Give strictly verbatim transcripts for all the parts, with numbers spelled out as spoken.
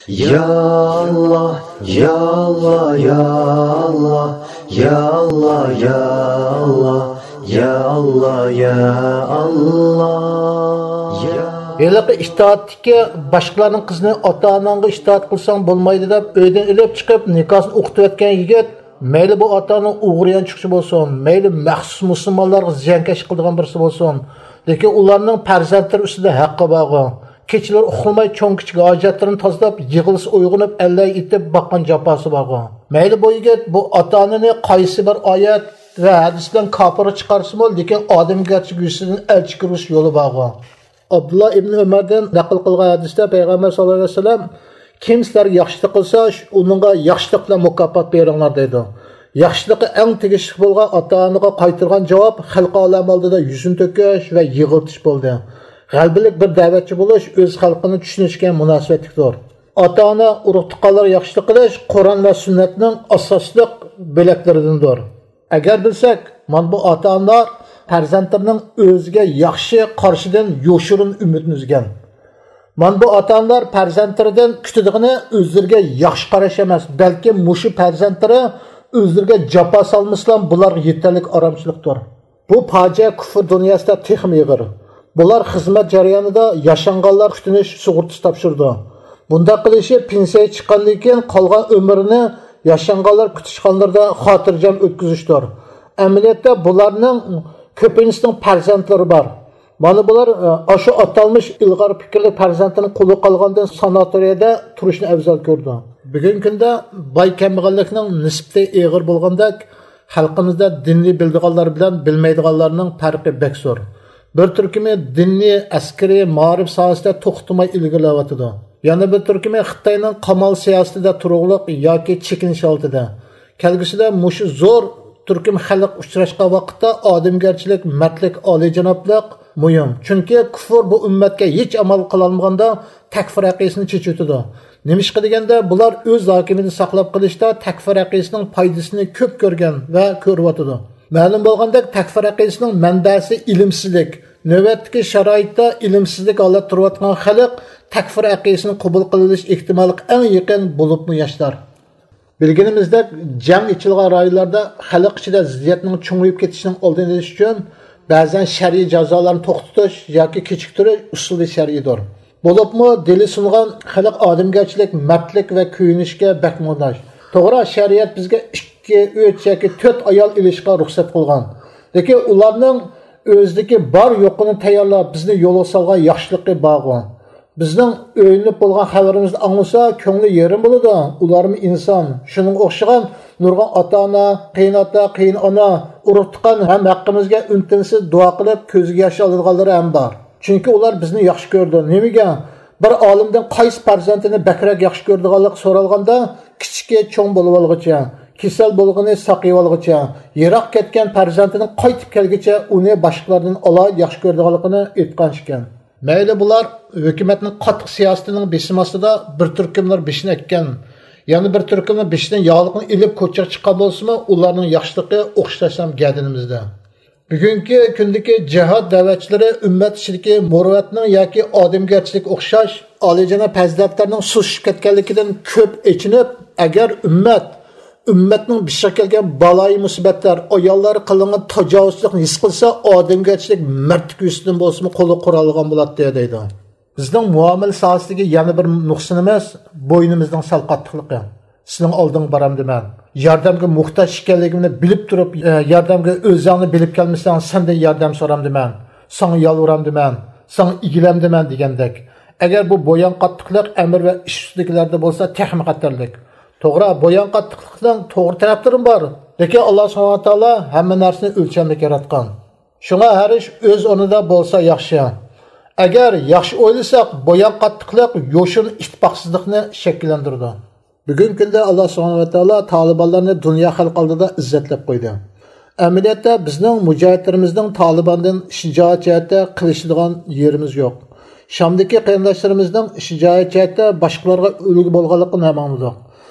يا ئاللا، يا ئاللا، يا ئاللا، يا ئاللا، يا ئاللا، يا ئاللا، يا ئاللا. ھېلىقى ئىتائەتتىكى باشقىلارنىڭ قىزىنى ئاتا-ئاناڭغا ئىتائەت قىلساڭ بولمايدۇ دەپ ئۆيدىن ئېلىپ چىقىپ نىكاسىنى ئوقۇتۇۋەتكەن يىگىت، مەيلى بۇ ئاتا-ئانا ئوغرى يانچۇقچى بولسۇن، مەيلى مەخسۇس مۇسۇلمانلارغا زىيانكەشلىك قىلىدىغان بىرسى بولسۇن، لېكىن ئۇلارنىڭ پەرزەنتلىرى ئۈستىدە ھەققى بارغۇ. كېچىلىرى ئۇخلىماي چوڭ-كىچىك ھاجەتلىرىنى تازىلاپ، يىغلىسا ئويغىنىپ، ئەللەي ئېتىپ باققان جاپاسى بارغۇ. مەيلى بۇ يىگىت بۇ ئاتا-ئانىنى قايسى بىر ئايەت ۋە ھەدىس بىلەن كاپىرغا چىقارسىمۇ، لېكىن ئادەمگەرچىلىك يۈزىسىدىن ئەلچى كىرگۈزۈش يولى بارغۇ. ئابدۇللا ئىبنى ئۆمەردىن نەقىل قىلغان ھەدىستە پەيغەمبەر ساللاللاھۇ ئەلەيھى ۋەسەللەم، «كىم سىلەرگە ياخشىلىق قىلسا، ئۇنىڭغا ياخشىلىق بىلەن مۇكاپات بېرىڭلار» دەيدۇ. ياخشىلىققا ئەڭ تېگىشلىك بولغان ئاتا-ئانىغا قايتۇرغان جاۋاب خەلقى ئالەم ئالدىدا يۈزىنى تۆكۈش ۋە يىغلىتىش بولدى. غەلىبىلىك بىر دەۋەتچى بولۇش ئۆز خەلقىنى چۈشىنىشكە مۇناسىۋەتلىكتۇر. ئاتا-ئانا، ئۇرۇق-تۇغقانلارغا ياخشىلىق قىلىش قۇرئان ۋە سۈننەتنىڭ ئاساسلىق بۆلەكلىرىدىندۇر. ئەگەر بىلسەك، مانا بۇ ئاتا-ئانىلار پەرزەنتلىرىنىڭ ئۆزىگە ياخشى قارىشىدىن يوشۇرۇن ئۈمىدىنى ئۈزگەن. مانا بۇ ئاتا-ئانىلار پەرزەنتلىرىدىن كۈتىدىغىنى ئۆزلىرىگە ياخشى قاراش ئەمەس، بەلكى مۇشۇ پەرزەنتلىرى ئۆزلىرىگە جاپا سالمىسىلا بۇلارغا يېتەرلىك ئارامچىلىقتۇر. بۇ پاجىئە كۇفر دۇنياسىدا تېخىمۇ ئېغىر. بۇلار خىزمەت جەريانىدا ياشانغانلار كۈتۈنۈش سۇغۇرتىسى تاپشۇرىدۇ. بۇنداق قىلىشى پېنسىيەگە چىققاندىن كېيىن قالغان ئۆمرىنى ياشانغانلار كۈتۈشخانىلىرىدا خاتىرجەم ئۆتكۈزۈشتۇر. ئەمەلىيەتتە بۇلارنىڭ كۆپىنچىسىنىڭ پەرزەنتلىرى بار. مانا بۇلار، ئە، ئاشۇ ئاتالمىش ئىلغار پىكىرلىك پەرزەنتىنى قولىغا ئالغاندىن ساناتورىيەدە تۇرۇشنى ئەۋزەل كۆرىدۇ. بۈگۈنكى كۈندە باي كەمبەغەللىكنىڭ نىسبىتى ئېغىر بولغاندەك، خەلقىمىزدە دىننى بىلىدىغانلار بىلەن بىلمەيدىغانلارنىڭ پەرقى بەك زور. بىر تۈركۈمى دىننى، ئەسكىرىي، مائارىپ ساھەسىدە توختىماي ئىلگىرىلەۋاتىدۇ. يەنە بىر تۈركۈمى خىتاينىڭ قامال سىياسىتىدە تۇرۇقلۇق ياكى چېكىنىش ھالىتىدە. كەلگۈسىدە مۇشۇ زور تۈركۈم خەلق ئۇچراشقان ۋاقىتتا ئادەمگەرچىلىك، مەردلىك، ئالىيجانابلىق مۇھىم. چۈنكى كۇفر بۇ ئۈممەتكە ھېچ ئامال قىلالمىغاندا تەكفىر ئەقىدىسىنى چېچىۋېتىدۇ. نېمىشقا دېگەندە، بۇلار ئۆز ھاكىمىيىتىنى ساقلاپ قېلىشتا تەكفىر ئەقىدىسىنىڭ پايدىسىنى كۆپ كۆرگەن ۋە كۆرۈۋاتىدۇ. مەلۇم بولغاندەك، تەكفىر ئەقىدىسىنىڭ مەنبەسى ئىلىمسىزلىك. نۆۋەتتىكى شارائىتتا ئىلىمسىزلىك ھالەتتە تۇرۇۋاتقان خەلق تەكفىر ئەقىدىسىنى قوبۇل قىلىۋېلىش ئېھتىماللىقى ئەڭ يېقىن، بولۇپمۇ ياشلار. بىلگىنىمىزدەك، جەڭ ئېچىلغان رايونلاردا خەلق ئىچىدە زىددىيەتنىڭ چوڭىيىپ كېتىشىنىڭ ئالدىنى ئېلىش ئۈچۈن بەزەن شەرئىي جازالارنى توختىتىش ياكى كېچىكتۈرۈش ئۇسۇلى شەرئىيدۇر. بولۇپمۇ دىلى سۇنغان خەلق ئادەمگەرچىلىك، مەردلىك ۋە كۆيۈنۈشكە بەك موھتاج. توغرا، شەرىئەت بىزگە ئىككى، ئۈچ ياكى تۆت ئايال ئېلىشقا رۇخسەت قىلغان. لېكىن ئۇلارنىڭ ئۆزىدىكى بار يوقىنى تەييارلاپ، بىزنى يولغا سالغان ياخشىلىقى بارغۇ. بىزنىڭ ئۆيلىنىپ بولغان خەۋىرىمىزنى ئاڭلىسا، كۆڭلى يېرىم بولىدۇ. ئۇلارمۇ ئىنسان. شۇنىڭغا ئوخشىغان نۇرغۇن ئاتا-ئانا، قېيىنئاتا، قېيىنئانا، ئۇرۇق-تۇغقان ھەم ھەققىمىزگە ئۈن-تىنسىز دۇئا قىلىپ، كۆزىگە ياش ئالىدىغانلىرى ھەم بار. چۈنكى ئۇلار بىزنى ياخشى كۆرىدۇ. نېمىگە؟ بىر ئالىمدىن قايسى پەرزەنتىنى بەكرەك ياخشى كۆرىدىغانلىقى سورالغاندا، كىچىكى چوڭ بولۇۋالغۇچە، كېسەل بولغىنى ساقىيىۋالغۇچە، يىراق كەتكەن پەرزەنتىنىڭ قايتىپ كەلگۈچە ئۇنى باشقىلاردىن ئالاھىدە ياخشى كۆرىدىغانلىقىنى ئېيتقان ئىكەن. مەيلى بۇلار ھۆكۈمەتنىڭ قاتتىق سىياسىتىنىڭ بېسىمى ئاستىدا بىر تۈركۈملەر بېشىنى ئەگكەن، يەنە بىر تۈركۈملەر بېشىدىن ياغلىقنى ئېلىپ كوچىغا چىققان بولسىمۇ، ئۇلارنىڭ ياخشىلىقى ئوخشاشلا گەدىنىمىزدە. بۈگۈنكى كۈندىكى جىھاد دەۋەتچىلىرى ئۈممەت ئىچىدىكى مۇرۇئەتنىڭ ياكى ئادەمگەرچىلىككە ئوخشاش ئالىيجاناب پەزىلەتلەرنىڭ سۇسلىشىپ كەتكەنلىكىدىن كۆپ ئېچىنىپ، ئەگەر ئۈممەت، ئۈممەتنىڭ بېشىغا كەلگەن بالايى مۇسىبەتلەر، ئاياللارغا قىلىنغان تاجاۋۇزچىلىقنى ھېس قىلسا، ئادەمگەرچىلىك، مەردلىك يۈزىسىدىن بولسىمۇ قولى قورالغان بولاتتى، دەيدۇ. بىزنىڭ مۇئامىلە ساھەسىدىكى يەنە بىر نۇقسىنىمىز بوينىمىزنىڭ سەل قاتتىقلىقى. سېنىڭ ئالدىڭغا بارامدىمەن؟ ياردەمگە موھتاج ئىكەنلىكىمنى بىلىپ تۇرۇپ، ئە، ياردەمگە ئۆزۈڭنى بىلىپ كەلمىسەڭ، سەندىن ياردەم سورامدىمەن؟ ساڭا يالۋۇرامدىمەن؟ ساڭا ئېگىلەمدىمەن؟ دېگەندەك. ئەگەر بۇ بويۇن قاتتىقلىق ئەمىر ۋە ئىش ئۈستىدىكىلەردە بولسا، تېخىمۇ خەتەرلىك. توغرا، بويۇن قاتتىقلىقنىڭ توغرا تەرەپلىرىمۇ بار. لېكىن ئاللا سۇبھانەھۇ ۋە تائالا ھەممە نەرسىنى ئۆلچەملىك ياراتقان. شۇڭا ھەر ئىش ئۆز ئورنىدا بولسا ياخشى. ئەگەر ياخشى ئويلىساق، بويۇن قاتتىقلىق يوشۇرۇن ئىتتىپاقسىزلىقنى شەكىللەندۈرىدۇ. بۈگۈنكى كۈندە ئاللا سۇبھانەھۇ ۋە تائالا تالىبانلارنى دۇنيا خەلقى ئالدىدا ئىززەتلەپ قويدى. ئەمەلىيەتتە بىزنىڭ مۇجاھىدلىرىمىزنىڭ تالىباندىن شىجائەت جەھەتتە قىلىشىدىغان يېرىمىز يوق. شامدىكى قېرىنداشلىرىمىزنىڭ شىجائەت جەھەتتە باشقىلارغا ئۈلگە بولغانلىقىنى ھەم ئاڭلىدۇق.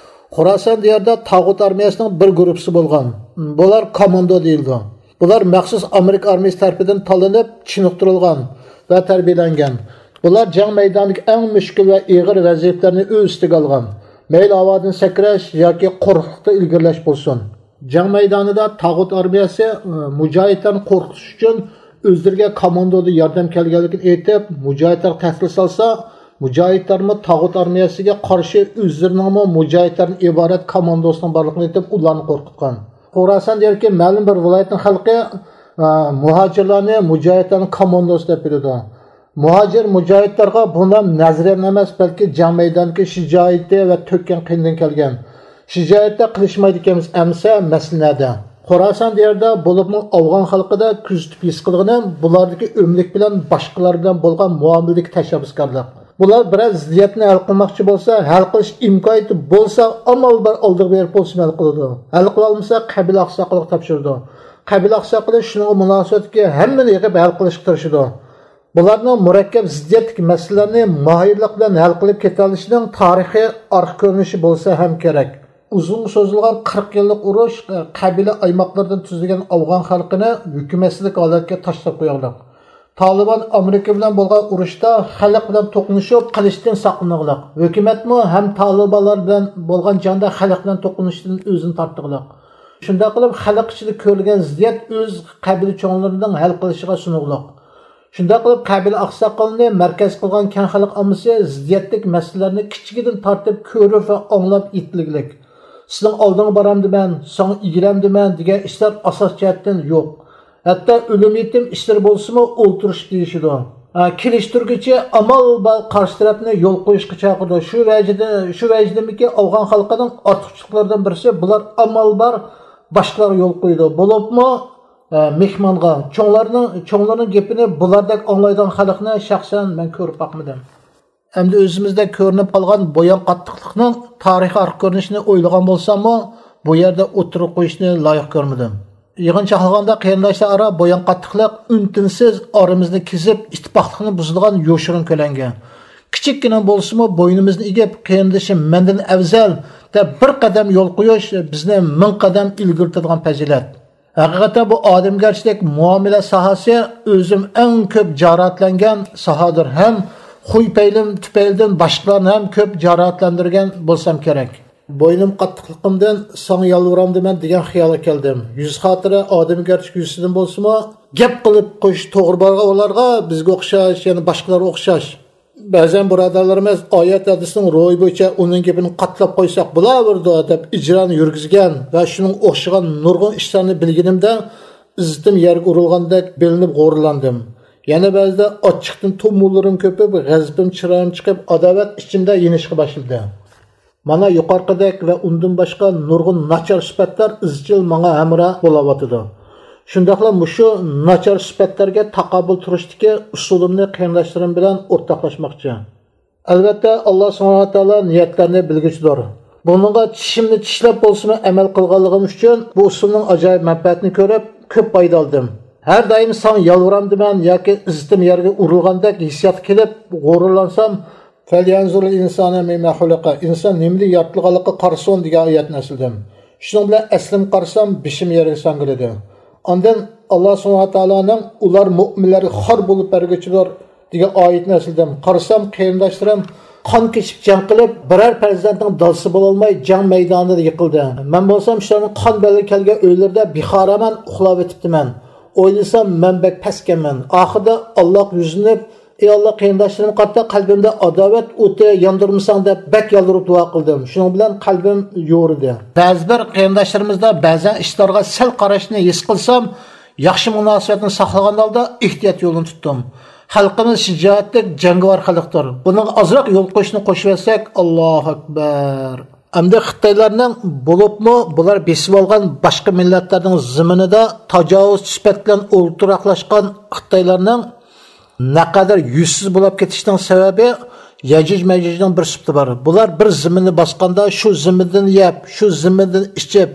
خوراسان دىيارىدا تاغۇت ئارمىيەسىنىڭ بىر گۇرۇپپىسى بولغان. بۇلار كوماندو دېيىلىدۇ. بۇلار مەخسۇس ئامېرىكا ئارمىيەسى تەرىپىدىن تاللىنىپ چېنىقتۇرۇلغان ۋە تەربىيەلەنگەن. بۇلار جەڭ مەيدانىدىكى ئەڭ مۈشكۈل ۋە ئېغىر ۋەزىپىلەرنى ئۆز ئۈستىگە ئالغان. مەيلى ھاۋادىن سەكرەش ياكى قۇرۇقلۇقتا ئىلگىرىلەش بولسۇن. جەڭ مەيدانىدا تاغۇت ئارمىيەسى، ئى، مۇجاھىدلارنى قورقۇتۇش ئۈچۈن ئۆزلىرىگە كاماندودىن ياردەم كەلگەنلىكىنى ئېيتىپ، مۇجاھىدلارغا تەسىر سالسا، مۇجاھىدلارمۇ تاغۇت ئارمىيەسىگە قارشى ئۆزلىرىنىڭمۇ مۇجاھىدلاردىن ئىبارەت كاماندوسىنىڭ بارلىقىنى ئېيتىپ، ئۇلارنى قورقۇتقان. خوراسان دېگەنكى مەلۇم بىر ۋىلايەتنىڭ خەلقى، ئە، مۇھاجىرلارنى مۇجاھىدلارنىڭ كاماندوسى دەپ بىلىدۇ. مۇھاجىر مۇجاھىدلارغا بۇ نام نەزەرىيەدىن ئەمەس، بەلكى جەڭ مەيدانىدىكى شىجائىتى ۋە تۆككەن قېنىدىن كەلگەن. شىجائەتتە قىلىشمايدىكەنمىز، ئەمسە مەسىلە نەدە؟ خوراسان دىيارىدا، بولۇپمۇ ئافغان خەلقىدە كۆزىتىپ ھېس قىلغىنىم بۇلاردىكى ئۆملۈك بىلەن باشقىلار بىلەن بولغان مۇئامىلىدىكى تەشەببۇسكارلىق. بۇلار بىرەر زىددىيەتنى ھەل قىلماقچى بولسا، ھەل قىلىش ئىمكانىيىتى بولسا، ئامال بار ئالدىغا بېرىپ بولسىمۇ ھەل قىلىدۇ. ھەل قىلالمىسا، قەبىلە ئاقساقىلىغا تاپشۇرىدۇ. قەبىلە ئاقساقىلى شۇنىڭغا مۇناسىۋەتلىك ھەممىنى يىغىپ ھەل قىلىشقا تىرىشىدۇ. بۇلارنىڭ مۇرەككەپ زىددىيەتتىكى مەسىلىلەرنى ماھىرلىق بىلەن ھەل قىلىپ كېتەلىشىنىڭ تارىخىي ئارقا كۆرۈنۈشى بولسا ھەم كېرەك. ئۇزۇنغا سوزۇلغان قىرىق يىللىق ئۇرۇش، قەبىلە ئايماقلىرىدىن تۈزۈلگەن ئافغان خەلقىنى ھۆكۈمەتسىزلىك ھالەتكە تاشلاپ قويغلىق. تالىبان ئامېرىكا بىلەن بولغان ئۇرۇشتا خەلق بىلەن توقۇنۇشۇپ قىلىشتىن ساقلىنىغلىق. ھۆكۈمەتمۇ ھەم تالىبانلار بىلەن بولغان جەڭدە خەلق بىلەن توقۇنۇشتىن ئۆزىنى تارتىغلىق. شۇنداق قىلىپ خەلق ئىچىدە كۆرۈلگەن زىددىيەت ئۆز قەبىلە چوڭلىرىنىڭ ھەل قىلىشىغا سۇنۇغلۇق. شۇنداق قىلىپ قەبىلە ئاقساقىلىنى مەركەز قىلغان كەڭ خەلق ئاممىسى زىددىيەتلىك مەسىلىلەرنى كىچىكىدىن تارتىپ كۆرۈپ ۋە ئاڭلاپ يېتىلگۈلۈك. سېنىڭ ئالدىڭغا بارامدىمەن، ساڭا ئىگىلەمدىمەن دېگەن ئىشلار ئاساس جەھەتتىن يوق. ھەتتا ئۆلۈم يېتىم ئىشلىرى بولسىمۇ ئولتۇرۇشۇپ دېيىشىدۇ. ھە، كېلىشتۈرگۈچى ئامال بار قارشى تەرەپنى يول قويۇشقا چاقىرىدۇ. شۇ ۋەجىدە، شۇ ۋەجىدىمىكى ئافغان خەلقىنىڭ ئارتۇقچىلىقلىرىدىن بىرسى، بۇلار ئامال بار باشقىلارغا يول قويىدۇ. بولۇپمۇ، ھە، مېھمانغا، چوڭلارنىڭ، چوڭلارنىڭ گېپىنى بۇلاردەك ئاڭلايدىغان خەلقنى شەخسەن مەن كۆرۈپ باقمىدىم. ئەمدى ئۆزىمىزدە كۆرۈنۈپ قالغان بۇيان قاتتىقلىقنىڭ تارىخىي ئارقا كۆرۈنۈشىنى ئويلىغان بولساممۇ، بۇ يەردە ئوتتۇرىغا قويۇشنى لايىق كۆرمىدىم. يىغىن چاقلىغاندا قېرىنداشلار ئارا بۇيان قاتتىقلىق ئۈن-تىنسىز ئارىمىزنى كېزىپ، ئىتتىپاقلىقنى بۇزىدىغان يوشۇرۇن كۆلەڭگە. كىچىككىنە بولسىمۇ بوينىمىزنى ئېگىپ، قېرىندىشىم مەندىن ئەۋزەل دەپ بىر قەدەم يول قويۇش بىزنى مىڭ قەدەم ئىلگىرىتىدىغان پەزىلەت. ھەقىقەتەن بۇ ئادەمگەرچىلىك مۇئامىلە ساھەسى ئۆزۈم ئەڭ كۆپ جارائەتلەنگەن ساھادۇر ھەم خۇي پەيلىم تۈپەيلىدىن باشقىلارنى ھەم كۆپ جارائەتلەندۈرگەن بولسام كېرەك. بوينۇم قاتتىقلىقىمدىن ساڭا يالۋۇرامدىمەن دېگەن خىيالغا كەلدىم. يۈز خاتىرە ئادەمگەرچىلىك يۈزىسىدىن بولسىمۇ، گەپ قىلىپ قويۇش توغرا بارغانلارغا بىزگە ئوخشاش، يەنە باشقىلارغا ئوخشاش. بەزەن بۇرادەرلىرىمىز ئايەت ھەدىسنىڭ روھى بويىچە ئۇنىڭ گېپىنى قاتلاپ قويساق بولاۋېرىدۇ دەپ ئىجرانى يۈرگۈزگەن ۋە شۇنىڭغا ئوخشىغان نۇرغۇن ئىشلارنى بىلگىنىمدە ئىززىتىم يەرگە ئۇرۇلغاندەك بىلىنىپ غورۇرلاندىم. يەنە بەزىدە ئاچچىقتىن تومۇرلىرىم كۆپۈپ، غەزىپىم چىرايىم چىقىپ، ئاداۋەت ئىچىمدە يېنىشقا باشلىدى. مانا يۇقىرىقىدەك ۋە ئۇندىن باشقا نۇرغۇن ناچار سۈپەتلەر ئىزچىل ماڭا ھەمراھ بولاۋاتىدۇ. شۇنداقلا مۇشۇ ناچار سۈپەتلەرگە تاقابىل تۇرۇشتىكى ئۇسۇلۇمنى قېرىنداشلىرىم بىلەن ئورتاقلاشماقچى. ئەلۋەتتە، ئاللا سۇبھانەھۇ ۋە تائالا نىيەتلەرنى بىلگۈچىدۇر. بۇنىڭغا چىشىمنى چىشلەپ بولسىمۇ ئەمەل قىلغانلىقىم ئۈچۈن بۇ ئۇسۇلنىڭ ئاجايىپ مەنپەئەتىنى كۆرۈپ، كۆپ پايدا ئالدىم. ھەر دائىم ساڭا يالۋۇرامدىمەن ياكى ئىززىتىم يەرگە ئۇرۇلغاندەك ھېسسىياتقا كېلىپ غۇرۇرلانسام، فەليەنزۇرىل ئىنسانۇ مىمما خۇلىقە، ئىنسان نېمىدىن يارىتىلغانلىقىغا قارىسۇن دېگەن ئايەتنى ئەسلىدىم. شۇنىڭ بىلەن ئەسلىمگە قارىسام، بېشىم يەرگە ساڭگىلىدى. ئاندىن ئاللا سۇبھانەھۇ ۋە تائالانىڭ ئۇلار مۆمىنلەرگە خار بولۇپ بەرگۈچىدۇر دېگەن ئايىتىنى ئەسلىدىم. قارىسام، قېرىنداشلىرىم قان كېچىپ جەڭ قىلىپ، بىرەر پەرزەنتنىڭ دادىسى بولالماي جەڭ مەيدانىدا يىقىلدى. مەن بولسام شۇلارنىڭ قان بەلگە كەلگەن ئۆيلىرىدە بىخارامەن ئۇخلاۋېتىپتىمەن. ئويلىسام، مەن بەك پەسكەنمەن. ئاخىرىدا ئاللاغا يۈزلىنىپ، ئى ئاللا، قېرىنداشلىرىمغا قارىتا قەلبىمدە ئاداۋەت ئوتى ياندۇرمىساڭ دەپ بەك يالۋۇرۇپ دۇئا قىلدىم. شۇنىڭ بىلەن قەلبىم يورۇدى. بەزى بىر قېرىنداشلىرىمىزدا بەزەن ئىشلارغا سەل قاراشنى ھېس قىلسام، ياخشى مۇناسىۋەتنى ساقلىغان ھالدا ئېھتىيات يولىنى تۇتتۇم. خەلقىمىز شىجائەتلىك، جەڭگىۋار خەلقتۇر. بۇنىڭغا ئازراق يول قويۇشنى قوشۇۋەتسەك، ئاللاھۇ ئەكبەر. ئەمدى خىتايلارنىڭ، بولۇپمۇ بۇلار بېسىۋالغان باشقا مىللەتلەرنىڭ زېمىنىدا تاجاۋۇزچى سۈپەت بىلەن ئولتۇراقلاشقان خىتايلارنىڭ نەقەدەر يۈزسىز بولاپ كېتىشىنىڭ سەۋەبى يەجۈج مەجۈجنىڭ بىر سۈپىتى بار. بۇلار بىر زېمىننى باسقاندا شۇ زېمىندىن يەپ، شۇ زېمىندىن ئىچىپ،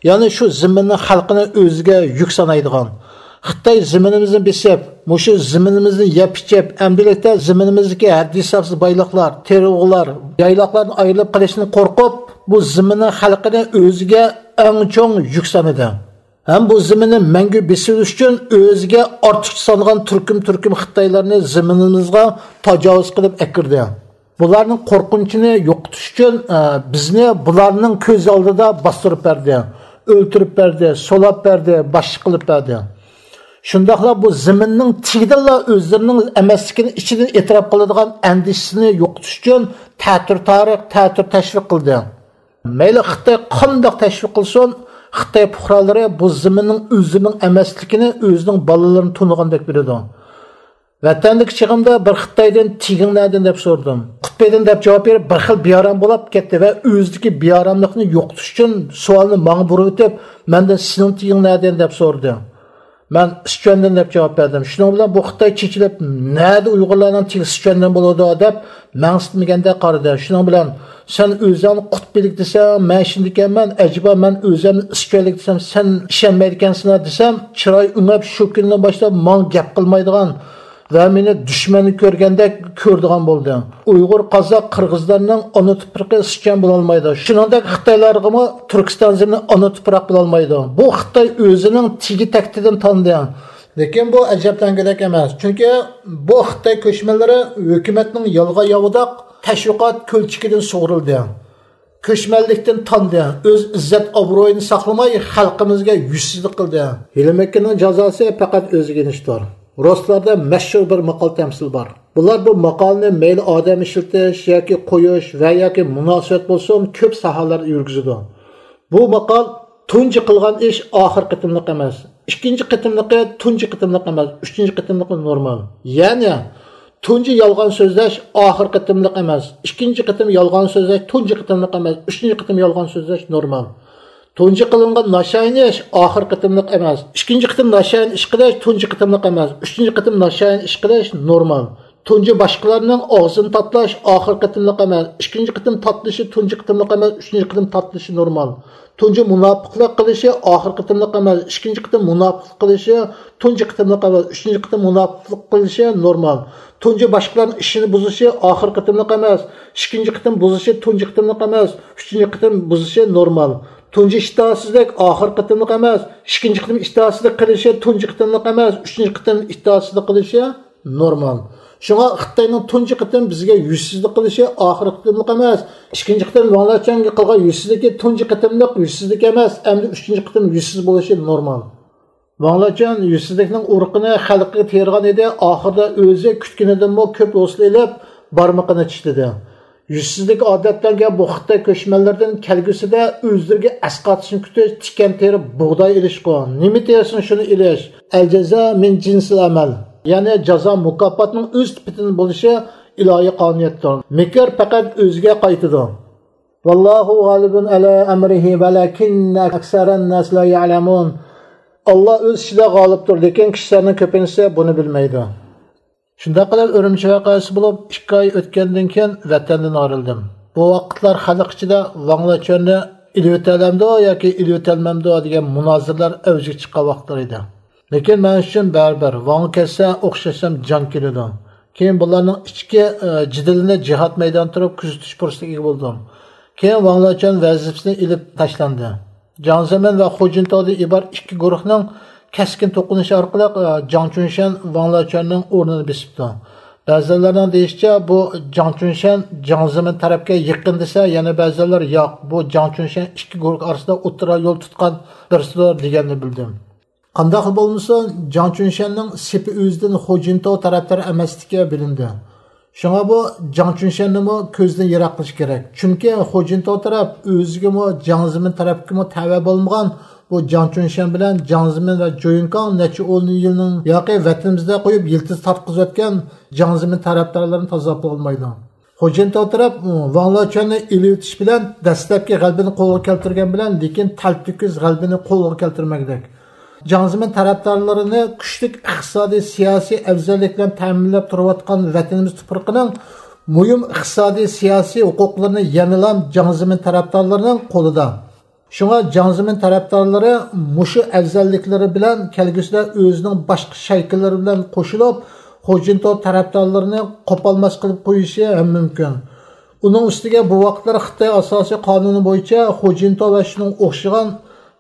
يەنى شۇ زېمىننىڭ خەلقىنى ئۆزىگە يۈك سانايدىغان. خىتاي زېمىنىمىزنى بېسىپ، مۇشۇ زېمىنىمىزنى يەپ ئىچىپ، ئەمدىلىكتە زېمىنىمىزدىكى ھەددى ھېسابسىز بايلىقلار، تېرىلغۇلار، يايلاقلاردىن ئايرىلىپ قېلىشتىن قورقۇپ، بۇ زېمىننىڭ خەلقىنى ئۆزىگە ئەڭ چوڭ يۈك سانىدى. ھەم بۇ زېمىننى مەڭگۈ بېسىۋېلىش ئۈچۈن ئۆزىگە ئارتۇقچە سانىغان تۈركۈم-تۈركۈم خىتايلارنى زېمىنىمىزغا تاجاۋۇز قىلىپ ئەكىردى. بۇلارنىڭ قورقۇنچىنى يوقىتىش ئۈچۈن، ئە، بىزنى بۇلارنىڭ كۆز ئالدىدا باستۇرۇپ بەردى، ئۆلتۈرۈپ بەردى، سولاپ بەردى، باشقا قىلىپ بەردى. شۇنداقلا بۇ زېمىننىڭ تېگىدىنلا ئۆزلىرىنىڭ ئەمەسلىكىنى ئىچىدىن ئېتىراپ قىلىدىغان ئەندىشىسىنى يوقىتىش ئۈچۈن تەتۈر تارىق، تەتۈر تەشۋىق قىلدى. مەيلى خىتاي قانداق تەشۋىق قىلسۇن، خىتاي پۇقرالىرى بۇ زېمىننىڭ ئۆزىنىڭ ئەمەسلىكىنى ئۆزىنىڭ بالىلىرىنى تونۇغاندەك بىلىدۇ. ۋەتەندىكى چېغىمدا بىر خىتايدىن «تېگىڭ نەدىن؟» دەپ سورىدىم. «قۇتبىدىن» دەپ جاۋاب بېرىپ، بىر خىل بىئارام بولاپ كەتتى ۋە ئۆزىدىكى بىئاراملىقنى يوقىتىش ئۈچۈن سوئالنى ماڭا بۇرۇۋېتىپ، مەندىن «سېنىڭ تېگىڭ نەدىن؟» دەپ سورىدى. مەن «سىچۈەندىن» دەپ جاۋاب بەردىم. شۇنىڭ بىلەن بۇ خىتاي چېچىلىپ، «نەدە ئۇيغۇرلارنىڭ تېگى سىچۈەندىن بولىدۇ؟» دەپ مەڭسىتمىگەندەك قارىدى. شۇنىڭ بىلەن «سەن ئۆزۈڭنى قۇتبىلىك دېسەڭ، مەن شۇندىكەنمەن، ئەجەبا مەن ئۆزۈمنى سىچۈەنلىك دېسەم، سەن ئىشەنمەيدىكەنسىلەر» دېسەم، چىراي ئۆڭەپ، شۇ كۈندىن باشلاپ ماڭا گەپ قىلمايدىغان ۋە مېنى دۈشمەننى كۆرگەندەك كۆرىدىغان بولدى. ئۇيغۇر، قازاق، قىرغىزلارنىڭ ئانا تۇپرىقى سىچۈەن بولالمايدۇ. شۇنىڭدەك خىتايلارغىمۇ تۈركىستان زېمىنى ئانا تۇپراق بولالمايدۇ. بۇ خىتاي ئۆزىنىڭ تېگى تەكتىدىن تاندى. لېكىن بۇ ئەجەبلەنگۈدەك ئەمەس. چۈنكى بۇ خىتاي كۆچمەنلىرى ھۆكۈمەتنىڭ يالغان ياۋىداق تەشۋىقات كۆلچىكىدىن سۇغۇرۇلدى. كۆچمەنلىكتىن تاندى، ئۆز ئىززەت-ئابرۇيىنى ساقلىماي، خەلقىمىزگە يۈزسىزلىك قىلدى. ھىيلە-مىكىرنىڭ جازاسى پەقەت ئۆزىگە ئېلىشتۇر. رۇسلاردا مەشھۇر بىر ماقال-تەمسىل بار. بۇلار بۇ ماقالنى مەيلى ئادەم ئىشلىتىش ياكى قويۇش ۋە ياكى مۇناسىۋەت بولسۇن، كۆپ ساھەلەردە يۈرگۈزىدۇ. بۇ ماقال تۇنجى قىلغان ئىش ئاخىر قېتىملىق ئەمەس. ئىككىنچى قېتىملىقى تۇنجى قېتىملىق ئەمەس، ئۈچىنچى قېتىملىقى نورمال. يەنى، تۇنجى يالغان سۆزلەش ئاخىر قېتىملىق ئەمەس، ئىككىنچى قېتىم يالغان سۆزلەش تۇنجى قېتىملىق ئەمەس، ئۈچىنچى قېتىم يالغان سۆزلەش نورمال. تۇنجى قىلىنغان ناشايان ئىش ئاخىر قېتىملىق ئەمەس، ئىككىنچى قېتىم ناشايان ئىش قىلىش تۇنجى قېتىملىق ئەمەس، ئۈچىنچى قېتىم ناشايان ئىش قىلىش نورمال. تۇنجى باشقىلارنىڭ ئاغزىنى تاتلاش ئاخىر قېتىملىق ئەمەس، ئىككىنچى قېتىم تاتلىشى تۇنجى قېتىملىق ئەمەس، ئۈچىنچى قېتىم تاتلىشى نورمال. تۇنجى مۇناپىقلىق قىلىشى ئاخىر قېتىملىق ئەمەس، ئىككىنچى قېتىم مۇناپىقلىق قىلىشى تۇنجى قېتىملىق ئەمەس، ئۈچىنچى قېتىم مۇناپىقلىق قىلىشى نورمال. تۇنجى باشقىلارنىڭ ئىشىنى بۇزۇشى ئاخىر قېتىملىق ئەمەس، ئىككىنچى قېتىم بۇزۇشى تۇنجى قېتىملىق ئەمەس، ئۈچىنچى قېتىم بۇزۇشى نورمال. تۇنجى ئىتائەتسىزلىك ئاخىر قېتىملىق ئەمەس، ئىككىنچى قېتىم ئىتائەتسىزلىك قىلىشى تۇنجى قېتىملىق ئەمەس، ئۈچىنچى قېتىم ئىتائەتسىزلىك قىلىشى نورمال. شۇڭا خىتاينىڭ تۇنجى قېتىم بىزگە يۈزسىزلىك قىلىشى ئاخىرقى قېتىملىق ئەمەس، ئىككىنچى قېتىم ۋاڭ لېچۈەنگە قىلغان يۈزسىزلىكى تۇنجى قېتىملىق يۈزسىزلىك ئەمەس، ئەمدى ئۈچىنچى قېتىم يۈزسىز بولۇشى نورمال. ۋاڭ لېچۈەن يۈزسىزلىكنىڭ ئۇرۇقىنى خەلقىگە تېرىغان ئىدى، ئاخىرىدا ئۆزى كۈتكىنىدىنمۇ كۆپ ھوسۇل ئېلىپ، بارمىقىنى چىشلىدى. يۈزسىزلىك ئادەتلەنگەن بۇ خىتاي كۆچمەنلىرىدىن كەلگۈسىدە ئۆزلىرىگە ئەسقاتىشنى كۈتۈش، تىكەن تېرىپ بۇغداي ئېلىشقۇ، نېمە تېرىسىڭ شۇنى ئېلىش، ئەل جازا مىن جىنسىل ئەمەل، يەنى جازا مۇكاپاتنىڭ ئۆز تىپىدىن بولۇشى ئىلاھىي قانۇنىيەتتۇر. مىكىر پەقەت ئۆزىگە قايتىدۇ. ۋاللاھۇ غالىبۇن ئەلا ئەمرىھى ۋەلەكىننە ئەكسەرەن ناس لا يەلەمۇن. ئاللا ئۆز ئىشىدا غالىبتۇر، لېكىن كىشىلەرنىڭ كۆپىنچىسى بۇنى بىلمەيدۇ. شۇنداق قىلىپ ئۈرۈمچى ۋەقەسى بولۇپ ئىككى ئاي ئۆتكەندىن كېيىن ۋەتەندىن ئايرىلدىم. بۇ ۋاقىتلار خەلق ئىچىدە ۋاڭ لېچۈەننى ئېلىۋېتەلەمدۇ ياكى ئېلىۋېتەلمەمدۇ دېگەن مۇنازىرىلەر ئەۋجىگە چىققان ۋاقىتلار ئىدى. لېكىن مەن ئۈچۈن بەرىبىر، ۋاڭغا كەتسە ئوخشاشلا جان كېلىدۇ. كېيىن بۇلارنىڭ ئىچكى، ئە، جېدىلىنى جىھاد مەيدانىدا تۇرۇپ كۆزىتىش پۇرسىتىگە ئىگە بولدۇم. كېيىن ۋاڭ لېچۈەن ۋەزىپىسىنى ئېلىپ تاشلاندى. جاڭ زېمىن ۋە خۇجىنتاودىن ئىبارەت ئىككى گۇرۇھنىڭ كەسكىن توقۇنۇشى ئارقىلىق، ئە، جاڭ چۈنشەن ۋاڭ لېچۈەننىڭ ئورنىنى بېسىپتۇ. بەزىلەرنىڭ دېيىشىچە، بۇ جاڭ چۈنشەن جاڭ زېمىن تەرەپكە يېقىن دېسە، يەنە بەزىلەر ياق، بۇ جاڭ چۈنشەن ئىككى گۇرۇھ ئارىسىدا ئوتتۇرا يول تۇتقان بىرسىدۇر دېگەننى بىلدىم. قانداقلا بولمىسۇن، جاڭ چۈنشەننىڭ سېپى ئۆزىدىن خۇجىنتاۋ تەرەپدار ئەمەسلىكى بىلىندى. شۇڭا بۇ جاڭ چۈنشەننىمۇ كۆزدىن يىراق قىلىش كېرەك. چۈنكى خۇجىنتاۋ تەرەپ ئۆزىگىمۇ، جاڭ زېمىن تەرەپكىمۇ تەۋە بولمىغان بۇ جاڭ چۈنشەن بىلەن جاڭ زېمىن ۋە جويۈنكاڭ نەچچە ئون يىلنىڭ ياقى ۋەتىنىمىزدە قويۇپ يىلتىز تارتقۇزۇۋەتكەن جاڭ زېمىن تەرەپدارلىرىنى تازىلاپ بولمايدۇ. خۇجىنتاۋ تەرەپ ۋاڭ لېچۈەننى ئېلىۋېتىش بىلەن دەسلەپكى غەلىبىنى قولغا كەلتۈرگەن بىلەن، لېكىن تەلتۆكۈس غەلىبىنى قولغا كەلتۈرمەكتەك. جاڭ زېمىن تەرەپدارلىرىنى كۈچلۈك ئىقتىسادىي، سىياسىي ئەۋزەللىك بىلەن تەمىنلەپ تۇرۇۋاتقان ۋەتىنىمىز تۇپرىقىنىڭ مۇھىم ئىقتىسادىي، سىياسىي ھوقۇقلىرىنى يەنىلا جاڭ زېمىن تەرەپدارلىرىنىڭ قولىدا. شۇڭا جاڭ زېمىن تەرەپدارلىرى مۇشۇ ئەۋزەللىكلىرى بىلەن كەلگۈسىدە ئۆزىنىڭ باشقا شەيكىلىرى بىلەن قوشۇلۇپ، خۇجىنتاۋ تەرەپدارلىرىنى قوپالماس قىلىپ قويۇشى ھەم مۇمكىن. ئۇنىڭ ئۈستىگە بۇ ۋاقىتلار خىتاي ئاساسىي قانۇنى بويىچە خۇجىنتاۋ ۋە شۇنىڭ ئوخشىغان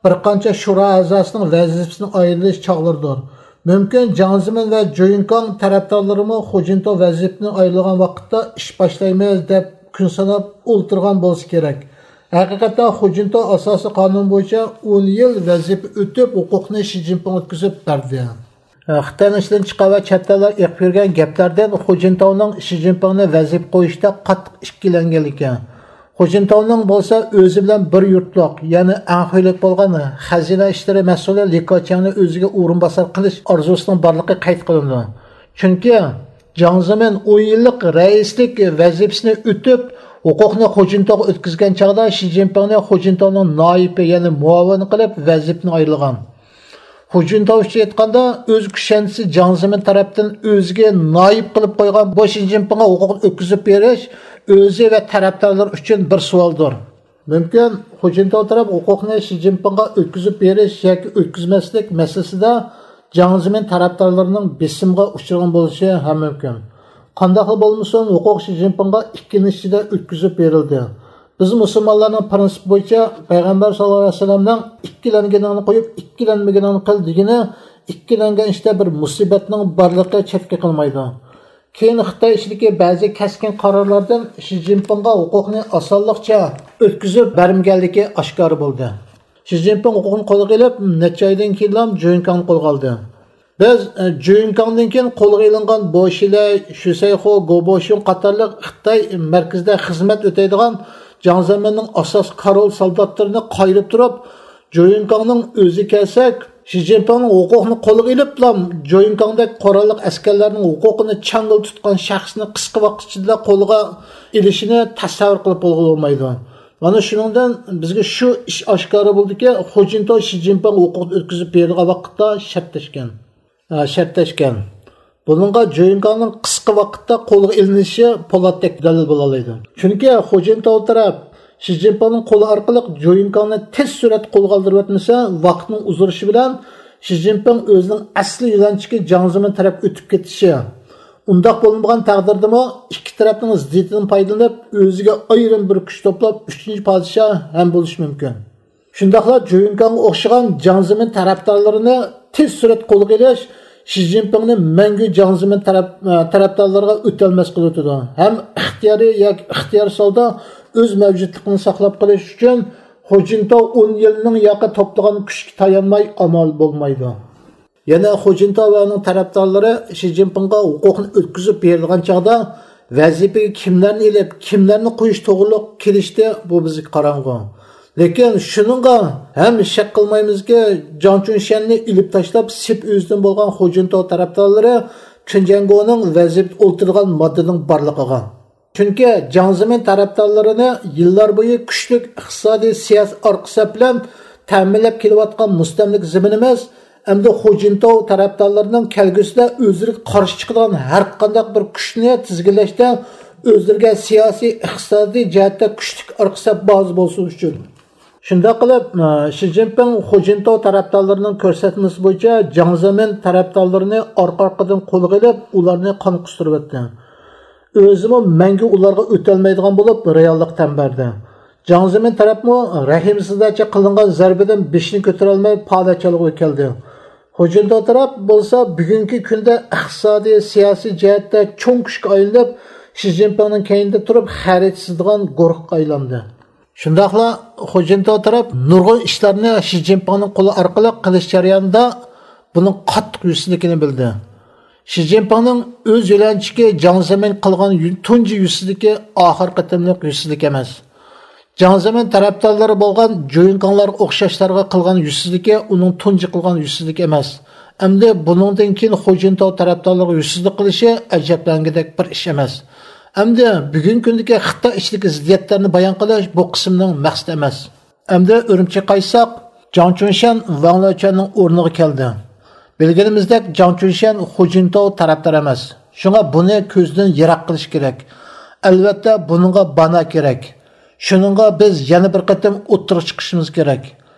بىر قانچە شورا ئەزاسىنىڭ ۋەزىپىسىدىن ئايرىلىش چاغلىرىدۇر. مۇمكىن، جاڭ زېمىن ۋە جۇيۈنكاڭ تەرەپدارلىرىمۇ خۇجىنتاۋ ۋەزىپىدىن ئايرىلغان ۋاقىتتا ئىش باشلايمىز دەپ كۈن ساناپ ئولتۇرغان بولسا كېرەك. ھەقىقەتەن خۇجىنتاۋ ئاساسىي قانۇن بويىچە ئون يىل ۋەزىپە ئۆتۈپ، ھوقۇقنى شى جىنپىڭغا ئۆتكۈزۈپ بەردى. خىتاينىڭ ئىشىدىن چىقار ۋە چەت ئەللەر ئېقىپ يۈرگەن گەپلەردىن خۇجىنتاۋنىڭ شى جىنپىڭنى ۋەزىپە قويۇشتا قاتتىق ئىككىلەنگەنلىكى، خۇجىنتاۋنىڭ بولسا ئۆزى بىلەن بىر يۇرتلۇق، يەنى ئەڭ خۇيلۇق بولغان خەزىنە ئىشلىرى مەسئۇلى لى كېچياڭنى ئۆزىگە ئورۇنباسار قىلىش ئارزۇسىنىڭ بارلىقى قەيت قىلىنىدۇ. چۈنكى جاڭ زېمىن ئون يىللىق رەئىسلىك ۋەزىپىسىنى ئۆتۈپ، ھوقۇقنى خۇجىنتاۋغا ئۆتكۈزگەن چاغدا شى جىنپىڭنى خۇجىنتاۋنىڭ نائىبى، يەنى مۇئاۋىنى قىلىپ ۋەزىپىدىن ئايرىلغان. خۇجىنتاۋ ئۈچۈن ئېيتقاندا، ئۆز كۈشەنچىسى جاڭ زېمىن تەرەپتىن ئۆزىگە نائىب قىلىپ قويغان بۇ شى جىنپىڭغا ھوقۇقنى ئۆتكۈزۈپ بېرىش ئۆزى ۋە تەرەپدارلىرى ئۈچۈن بىر سوئالدۇر. مۇمكىن، خۇجىنتاۋ تەرەپ ھوقۇقنى شى جىنپىڭغا ئۆتكۈزۈپ بېرىش ياكى ئۆتكۈزمەسلىك مەسىلىسىدە جاڭ زېمىن تەرەپدارلىرىنىڭ بېسىمىغا ئۇچرىغان بولۇشى ھەم مۇمكىن. قانداقلا بولمىسۇن، ھوقۇق شى جىنپىڭغا ئىككىلىنىش ئىچىدە ئۆتكۈزۈپ بېرىلدى. بىز مۇسۇلمانلارنىڭ پىرىنسىپى بويىچە پەيغەمبەر ساللاللاھۇ ئەلەيھى ۋەسەللەمنىڭ «ئىككىلەنگىنىڭنى قويۇپ، ئىككىلەنمىگىنىڭنى قىل» دېگىنى، ئىككىلەنگەن ئىشتا بىر مۇسىبەتنىڭ بارلىقى چەتكە قىلمايدۇ. كېيىن خىتاي ئىچىدىكى بەزى كەسكىن قارارلاردىن شى جىنپىڭغا ھوقۇقنى ئاسانلىقچە ئۆتكۈزۈپ بەرمىگەنلىكى ئاشكارا بولدى. شى جىنپىڭ ھوقۇقنى قولغا ئېلىپ، نەچچە ئايدىن كېيىنلا جۇيۈنكاڭنى قولغا ئالدى. بىز، ئە، جۇيۈنكاڭدىن كېيىن قولغا ئېلىنغان بوشىلەي، شۈسەيخۇ، گوبوشۈن قاتارلىق خىتاي مەركىزىدە خىزمەت ئۆتەيدىغان جاڭ زېمىننىڭ ئاساسىي كارۋان سالداتلىرىنى قايرىپ تۇرۇپ، جۇيۈنكاڭنىڭ ئۆزىگە كەلسەك، شى جىنپىڭنىڭ ھوقۇقنى قولىغا ئېلىپلا، جۇيۈنكاڭدەك قوراللىق ئەسكەرلەرنىڭ ھوقۇقىنى چاڭگىل تۇتقان شەخسنى قىسقا ۋاقىت ئىچىدىلا قولغا ئېلىشىنى تەسەۋۋۇر قىلىپ بولغىلى بولمايدۇ. مانا شۇنىڭدىن بىزگە شۇ ئىش ئاشكارا بولدىكى، خۇجىنتاۋ شى جىنپىڭ ھوقۇقنى ئۆتكۈزۈپ بېرىدىغان ۋاقىتتا شەرتلەشكەن. ھە، شەرتلەشكەن. بۇنىڭغا جۇيۈنكاڭنىڭ قىسقا ۋاقىتتا قولغا ئېلىنىشى پولاتتەك دەلىل بولالايدۇ. چۈنكى خۇجىنتاۋ تەرەپ شى جىنپىڭنىڭ قولى ئارقىلىق جۇيۈنكاڭنى تېز سۈرئەتتە قولغا ئالدۇرۇۋەتمىسە، ۋاقىتنىڭ ئۇزىرىشى بىلەن شى جىنپىڭ ئۆزىنىڭ ئەسلى يۆنەلچىكى جاڭ زېمىن تەرەپ ئۆتۈپ كېتىشى، ئۇنداق بولمىغان تەقدىردىمۇ ئىككى تەرەپنىڭ زىددىيىتىدىن پايدىلىنىپ، ئۆزىگە ئايرىم بىر كۈچ توپلاپ، ئۈچىنچى پادىشاھ ھەم بولۇشى مۇمكىن. شۇنداقلا جۇيۈنكاڭغا ئوخشىغان جاڭ زېمىن تەرەپدارلىرىنى تېز سۈرئەتتە قولغا ئېلىش شى جىنپىڭنى مەڭگۈ جاڭ زېمىن تەرەپ، تەرەپدارلىرىغا ئۆتەلمەس قىلىۋېتىدۇ ھەم ئىختىيارىي ياكى ئىختىيارسىز ھالدا ئۆز مەۋجۇتلۇقىنى ساقلاپ قېلىش ئۈچۈن خۇجىنتاۋ ئون يىلنىڭ ياقى توپلىغان كۈچىگە تايانماي ئامال بولمايدۇ. يەنە خۇجىنتاۋ ۋە ئۇنىڭ تەرەپدارلىرى شى جىنپىڭغا ھوقۇقنى ئۆتكۈزۈپ بېرىدىغان چاغدا ۋەزىپىگە كىملەرنى ئېلىپ، كىملەرنى قويۇش توغرىلىق كېلىشتى، بۇ بىزگە قاراڭغۇ. لېكىن شۇنىڭغا ھەم شەك قىلمايمىزكى، جاڭ چۈنشەننى ئېلىپ تاشلاپ، سېپى ئۆزىدىن بولغان خۇجىنتاۋ تەرەپدارلىرى چېن جيەنگونىڭ ۋەزىپىدە ئولتۇرىدىغان ماددىنىڭ بارلىقىغا. چۈنكى جاڭ زېمىن تەرەپدارلىرىنى يىللار بويى كۈچلۈك ئىقتىسادىي، سىياسىي ئارقا سەپ بىلەن تەمىنلەپ كېلىۋاتقان مۇستەملىكە زېمىنىمىز ئەمدى خۇجىنتاۋ تەرەپدارلىرىنىڭ كەلگۈسىدە ئۆزلىرىگە قارشى چىقىدىغان ھەر قانداق بىر كۈچنى تىزگىنلەشتە ئۆزلىرىگە سىياسىي، ئىقتىسادىي جەھەتتە كۈچلۈك ئارقا سەپ بازا بولسۇن ئۈچۈن. شۇنداق قىلىپ، شى جىنپىڭ خۇجىنتاۋ تەرەپدارلىرىنىڭ كۆرسەتمىسى بويىچە جاڭ زېمىن تەرەپدارلىرىنى ئارقا-ئارقىدىن قولغا ئېلىپ، ئۇلارنى قان قۇستۇرۇۋەتتى. ئۆزىمۇ مەڭگۈ ئۇلارغا ئۆتەلمەيدىغان بولۇپ، رېئاللىق تەن بەردى. جاڭ زېمىن تەرەپمۇ رەھىمسىزلەرچە قىلىنغان زەربىدىن بېشىنى كۆتۈرەلمەي، پالەچ ھالغا كەلدى. خۇجىنتاۋ تەرەپ بولسا بۈگۈنكى كۈندە ئىقتىسادىي، سىياسىي جەھەتتە چوڭ كۈچكە ئايلىنىپ، شى جىنپىڭنىڭ كەينىدە تۇرۇپ خەرىتە سىزىدىغان گۇرۇھقا ئايلاندى. شۇنداقلا خۇجىنتاۋ تەرەپ نۇرغۇن ئىشلارنى شى جىنپىڭنىڭ قولى ئارقىلىق قىلىش جەريانىدا بۇنىڭ قاتتىق يۈزسىزلىكىنى بىلدى. شى جىنپىڭنىڭ ئۆز يۆلەنچۈكى جاڭ زېمىن قىلغان يۈ-، تۇنجى يۈزسىزلىكى ئاخىرقى قېتىملىق يۈزسىزلىك ئەمەس. جاڭ زېمىن تەرەپدارلىرى بولغان جۇيۈنكاڭلارغا ئوخشاشلارغا قىلغان يۈزسىزلىكى ئۇنىڭ تۇنجى قىلغان يۈزسىزلىكى ئەمەس. ئەمدى بۇنىڭدىن كېيىن خۇجىنتاۋ تەرەپدارلىرىغا يۈزسىزلىك قىلىشى ئەجەبلەنگۈدەك بىر ئىش ئەمەس. ئەمدى بۈگۈنكى كۈندىكى خىتاي ئىچىدىكى زىددىيەتلەرنى بايان قىلىش بۇ قىسىمنىڭ مەقسىتى ئەمەس. ئەمدى ئۈرۈمچىگە قايتساق، جاڭ چۈنشەن ۋاڭ لېچۈەننىڭ ئورنىغا كەلدى. بىلگىنىمىزدەك، جاڭ چۈنشەن خۇجىنتاۋ تەرەپدار ئەمەس. شۇڭا بۇنى كۆزدىن يىراق قىلىش كېرەك. ئەلۋەتتە، بۇنىڭغا بانا كېرەك. شۇنىڭغا بىز يەنە بىر قېتىم ئوتتۇرىغا چىقىشىمىز كېرەك.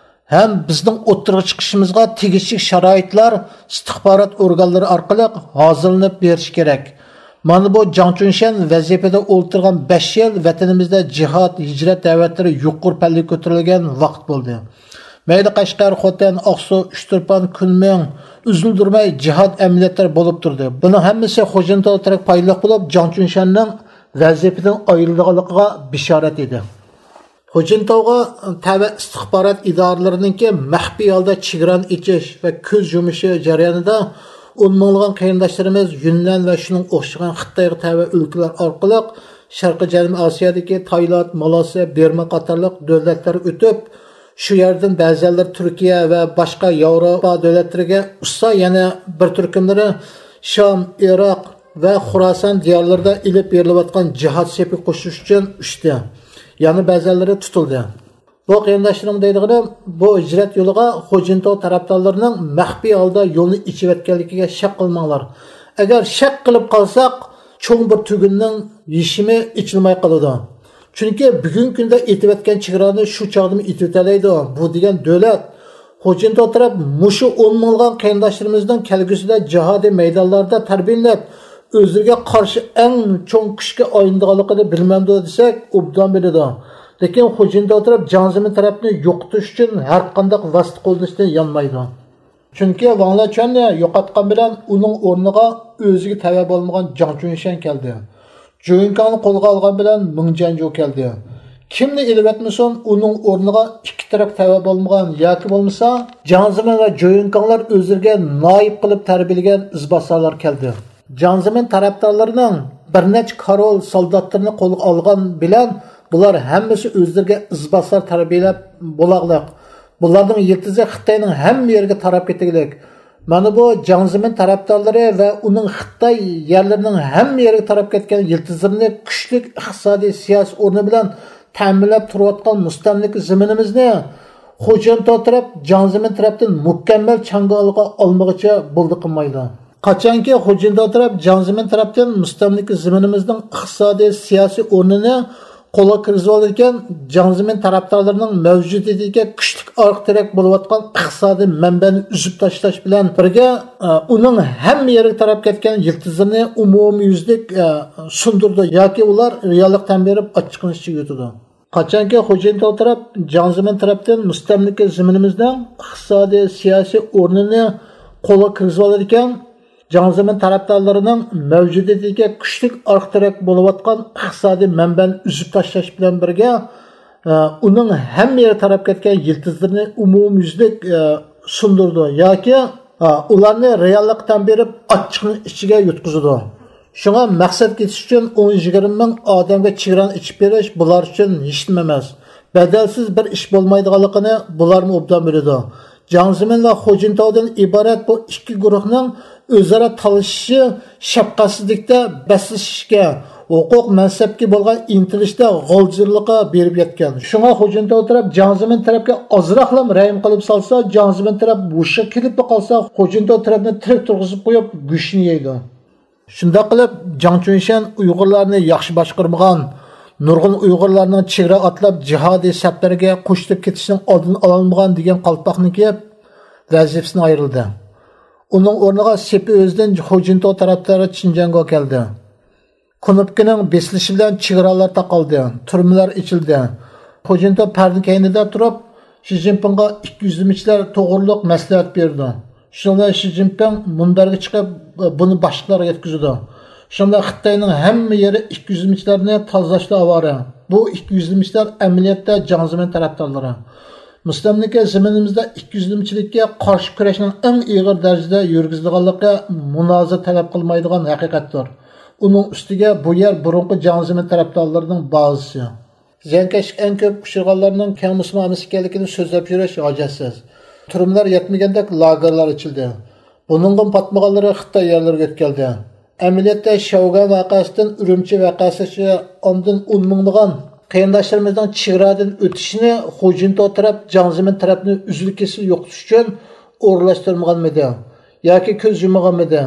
ھەم بىزنىڭ ئوتتۇرىغا چىقىشىمىزغا تېگىشلىك شارائىتلار ئىستىخبارات ئورگانلىرى ئارقىلىق ھازىرلىنىپ بېرىشى كېرەك. مانا بۇ جاڭ چۈنشەن ۋەزىپىدە ئولتۇرغان بەش يىل ۋەتىنىمىزدە جىھاد، ھىجرەت دەۋەتلىرى يۇقىرى پەللىگە كۆتۈرۈلگەن ۋاقىت بولدى. مەيلى قەشقەر، خوتەن، ئاقسۇ، ئۇچتۇرپان، كۈنمىڭ ئۈزۈلدۈرمەي جىھاد ئەمەلىيەتلىرى بولۇپ تۇردى. بۇنىڭ ھەممىسى خۇجىنتاۋ تەرەپكە پايدىلىق بولۇپ، جاڭ چۈنشەننىڭ ۋەزىپىدىن ئايرىلىدىغانلىقىغا بىشارەت ئىدى. خۇجىنتاۋغا تەۋە ئىستىخبارات ئىدارىلىرىنىڭكى مەخپىي ھالدا چېگرانى ئېچىش ۋە كۆز يۇمۇشى جەريانىدا ئون مىڭلىغان قېرىنداشلىرىمىز يۈننەن ۋە شۇنىڭغا ئوخشىغان خىتايغا تەۋە ئۆلكىلەر ئارقىلىق شەرقىي جەنۇبىي ئاسىيادىكى تايلاند، مالاسىيا، بىرما قاتارلىق دۆلەتلەرگە ئۆتۈپ، شۇ يەردىن بەزىلىرى تۈركىيە ۋە باشقا ياۋروپا دۆلەتلىرىگە ئۇسسا، يەنە بىر تۈركۈملىرى شام، ئىراق ۋە خۇراسان دىيارلىرىدا ئېلىپ بېرىلىۋاتقان جىھاد سېپىگە قوشۇلۇش ئۈچۈن ئۇچتى. يەنە بەزىلىرى تۇتۇلدى. بۇ قېرىنداشلىرىم دەيدىغىنىم، بۇ ھىجرەت يولىغا خۇجىنتاۋ تەرەپدارلىرىنىڭ مەخپىي ھالدا يولنى ئېچىۋەتكەنلىكىگە شەك قىلماڭلار. ئەگەر شەك قىلىپ قالساق، چوڭ بىر تۈگۈننىڭ يېشىمى ئېچىلماي قالىدۇ. چۈنكى بۈگۈنكى كۈندە ئېتىۋەتكەن چېگرانى شۇ چاغدىمۇ ئېتىۋېتەلەيدۇ. بۇ دېگەن دۆلەت. خۇجىنتاۋ تەرەپ مۇشۇ ئون مىڭلىغان قېرىنداشلىرىمىزنىڭ كەلگۈسىدە جىھادىي مەيدانلاردا تەربىيەلەپ، ئۆزلىرىگە قارشى ئەڭ چوڭ كۈچكە ئايلىنىدىغانلىقىنى بىلمەمدۇ دېسەك، ئوبدان بىلىدۇ. لېكىن خۇجىنتاۋ تەرەپ جياڭ زېمىن تەرەپنى يوقىتىش ئۈچۈن ھەرقانداق ۋاسىتە قوللىنىشتىن يانمايدۇ. چۈنكى ۋاڭ لېچۈەننى يوقاتقان بىلەن ئۇنىڭ ئورنىغا ئۆزىگە تەۋە بولمىغان جاڭ چۈنشەن كەلدى. جويۈنكاڭنى قولغا ئالغان بىلەن مېڭ جيەنجۇ كەلدى. كىمنى ئېلىۋەتمىسۇن، ئۇنىڭ ئورنىغا ئىككى تەرەپ تەۋە بولمىغان ياكى بولمىسا جاڭ زېمىن ۋە جويۈنكاڭلار ئۆزلىرىگە نايىپ قىلىپ تەربىيەلىگەن ئىزباسارلار كەلدى. جاڭ زېمىن تەرەپدارلىرىنىڭ بىر نەچچە كارول سالداتلىرىنى قولغا ئالغان بىلەن بۇلار ھەممىسى ئۆزلىرىگە ئىزباسار تەربىيەلەپ بولاغلىق. بۇلارنىڭ يىلتىزى خىتاينىڭ ھەممە يېرىگە تاراپ كېتىگلىك. مانا بۇ جاڭ زېمىن تەرەپدارلىرى ۋە ئۇنىڭ خىتاي يەرلىرىنىڭ ھەممە يېرىگە تاراپ كەتكەن يىلتىزلىرىنى كۈچلۈك ئىقتىسادىي سىياسىي ئورنى بىلەن تەمىنلەپ تۇرۇۋاتقان مۇستەملىكە زېمىنىمىزنى خۇجىنتاۋ تەرەپ جاڭ زېمىن تەرەپتىن مۇكەممەل چاڭگالغا ئالمىغۇچە بولدى قىلمايدۇ. قاچانكى خۇجىنتاۋ تەرەپ جاڭ زېمىن تەرەپتىن مۇستەملىكە زېمىنىمىزنىڭ ئىقتىسادىي سىياسىي ئورنىنى قولغا كىرگۈزۈۋالىدىكەن، جاڭ زېمىن تەرەپدارلىرىنىڭ مەۋجۇدىيىتىگە كۈچلۈك ئارقا تىرەك بولۇۋاتقان ئىقتىسادىي مەنبەنى ئۈزۈپ تاشلاش بىلەن بىرگە، ئە، ئۇنىڭ ھەممە يېرىگە تاراپ كەتكەن يىلتىزلىرىنى ئومۇميۈزلۈك، ئە، سۇندۇرىدۇ ياكى ئۇلار رېئاللىق تەن بېرىپ ئاچچىقىنى ئىچىگە يۇتىدۇ. قاچانكى خۇجىنتاۋ تەرەپ جاڭ زېمىن تەرەپتىن مۇستەملىكە زېمىنىمىزنىڭ ئىقتىسادىي سىياسىي ئورنىنى قولغا كىرگۈزۈۋالىدىكەن، جاڭ زېمىن تەرەپدارلىرىنىڭ مەۋجۇدىيىتىگە كۈچلۈك ئارقا تىرەك بولۇۋاتقان ئىقتىسادىي مەنبەنى ئۈزۈپ تاشلاش بىلەن بىرگە، ئە، ئۇنىڭ ھەممە يەرگە تاراپ كەتكەن يىلتىزلىرىنى ئومۇميۈزلۈك، ئە، سۇندۇرىدۇ ياكى، ئە، ئۇلارنى رېئاللىققا تەن بېرىپ ئاچچىقنىڭ ئىچىگە يۇتقۇزىدۇ. شۇڭا مەقسەتكە يېتىش ئۈچۈن ئون يىگىرمە مىڭ ئادەمگە چېگرانى ئېچىپ بېرىش بۇلار ئۈچۈن ھېچنېمە ئەمەس. بەدەلسىز بىر ئىش بولمايدىغانلىقىنى بۇلارمۇ ئوبدان بىلىدۇ. جاڭ زېمىن ۋە خۇجىنتاۋدىن ئىبارەت بۇ ئىككى گۇرۇھنىڭ ئۆزئارا تالىشىشى شەپقەتسىزلىكتە بەسلىشىشكە، ھوقۇق مەنسەپكە بولغان ئىنتىلىشتا غالجىرلىققا بېرىپ يەتكەن. شۇڭا خۇجىنتاۋ تەرەپ جاڭ زېمىن تەرەپكە ئازراقلا رەھىم قىلىپ سالسا، جاڭ زېمىن تەرەپ ھوشىغا كېلىپلا قالسا، خۇجىنتاۋ تەرەپنى تىرىك تۇرغۇزۇپ قويۇپ، گۆشىنى يەيدۇ. شۇنداق قىلىپ، جاڭ چۈنشەن ئۇيغۇرلارنى ياخشى باشقۇرمىغان، نۇرغۇن ئۇيغۇرلارنىڭ چېگرا ئاتلاپ جىھادىي سەپلەرگە قوشۇلۇپ كېتىشىنىڭ ئالدىنى ئالالمىغان دېگەن قالپاقنى كىيىپ، ۋەزىپىسىدىن ئايرىلدى. ئۇنىڭ ئورنىغا سېپى ئۆزىدىن خۇجىنتاۋ تەرەپدارى چىن جيەنگو كەلدى. كۇنۇپكىنىڭ بېسىلىشى بىلەن چېگرالار تاقالدى، تۈرمىلەر ئېچىلدى. خۇجىنتاۋ پەردە كەينىدە تۇرۇپ، شى جىنپىڭغا ئىككى يۈزلىمىچىلەر توغرۇلۇق مەسلىھەت بېرىدۇ. شۇنىڭ بىلەن شى جىنپىڭ مۇنبەرگە چىقىپ، بۇنى باشلىقلارغا يەتكۈزىدۇ. شۇنىڭ بىلەن خىتاينىڭ ھەممە يېرى ئىككى يۈزلىمىچىلەرنى تازىلاشتا ئاۋارە. بۇ ئىككى يۈزلىمىچىلەر ئەمەلىيەتتە جاڭ زېمىن تەرەپدارلىرى. مۇستەملىكە زېمىنىمىزدا ئىككى يۈزلىمىچىلىككە قارشى كۈرەشنىڭ ئەڭ ئېغىر دەرىجىدە يۈرگۈزىدىغانلىقى مۇنازىرە تەلەپ قىلمايدىغان ھەقىقەتتۇر. ئۇنىڭ ئۈستىگە بۇ يەر بۇرۇنقى جاڭ زېمىن تەرەپدارلىرىنىڭ بازىسى. زىيانكەشلىككە ئەڭ كۆپ ئۇچرىغانلارنىڭ كەڭ مۇسۇلمان ئاممىسى ئىكەنلىكىنى سۆزلەپ يۈرۈش ھاجەتسىز. تۈرمىلەر يەتمىگەندەك لاگېرلار ئېچىلدى. بۇنىڭغىمۇ پاتمىغانلىرى خىتاي يەرلىرىگە ئۆتكەلدى. ئەمەلىيەتتە شياۋگۈەن ۋەقەسىدىن ئۈرۈمچى ۋەقەسىگىچە ئاندىن ئون مىڭلىغان قېرىنداشلىرىمىزنىڭ چېگرادىن ئۆتۈشىنى خۇجىنتاۋ تەرەپ جاڭ زېمىن تەرەپنى ئۈزۈل-كېسىل يوقىتىش ئۈچۈن ئورۇنلاشتۇرمىغانمىدى ياكى كۆز يۇممىغانمىدى؟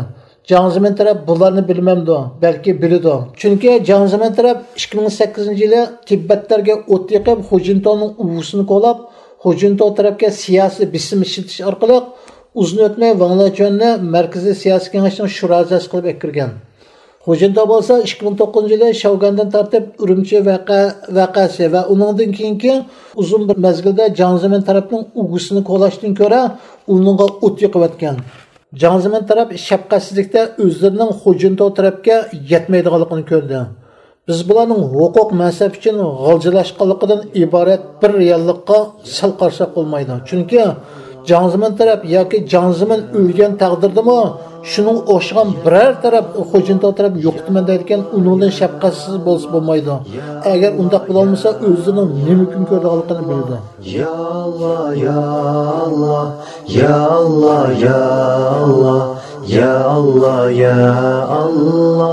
جاڭ زېمىن تەرەپ بۇلارنى بىلمەمدۇ؟ بەلكى بىلىدۇ. چۈنكى جاڭ زېمىن تەرەپ ئىككى مىڭ سەككىزىنچى يىلى تىبەتلەرگە ئوت يېقىپ، خۇجىنتاۋنىڭ ئۇۋىسىنى كولاپ، خۇجىنتاۋ تەرەپكە سىياسىي بېسىم ئىشلىتىش ئارقىلىق ئۇزۇن ئۆتمەي ۋاڭ لېچۈەننى مەركىزىي سىياسىي كېڭەشنىڭ شۇراسى قىلىپ ئەكىرگەن. خۇجىنتاۋ بولسا ئىككى مىڭ توققۇزىنچى يىلى شياۋگەندىن تارتىپ ئۈرۈمچى ۋەقە-، ۋەقەسى ۋە ئۇنىڭدىن كېيىنكى ئۇزۇن بىر مەزگىلدە جاڭ زېمىن تەرەپنىڭ ئۇگىسىنى كولاشتىن كۆرە ئۇنىڭغا ئوت يېقىۋەتكەن. جاڭ زېمىن تەرەپ شەپقەتسىزلىكتە ئۆزلىرىنىڭ خۇجىنتاۋ تەرەپكە يەتمەيدىغانلىقىنى كۆردى. بىز بۇلارنىڭ ھوقۇق مەنسەپ ئۈچۈن غالجىلاشقانلىقىدىن ئىبارەت بىر رېئاللىققا سەل قارىساق بولمايدۇ. چۈنكى جاڭ زېمىن تەرەپ ياكى جاڭ زېمىن ئۆلگەن تەقدىردىمۇ شۇنىڭغا ئوخشىغان بىرەر تەرەپ خۇجىنتاۋ تەرەپ يوقىتىمەن دەيدىكەن، ئۇنىڭدىن شەپقەتسىز بولسا بولمايدۇ. ئەگەر ئۇنداق بولالمىسا ئۆزلىرىنىڭ نېمە كۈن كۆرىدىغانلىقىنى بىلىدۇ. يا ئاللا، يا ئاللا، يا ئاللا، يا ئاللا، يا ئاللا، يا ئاللا.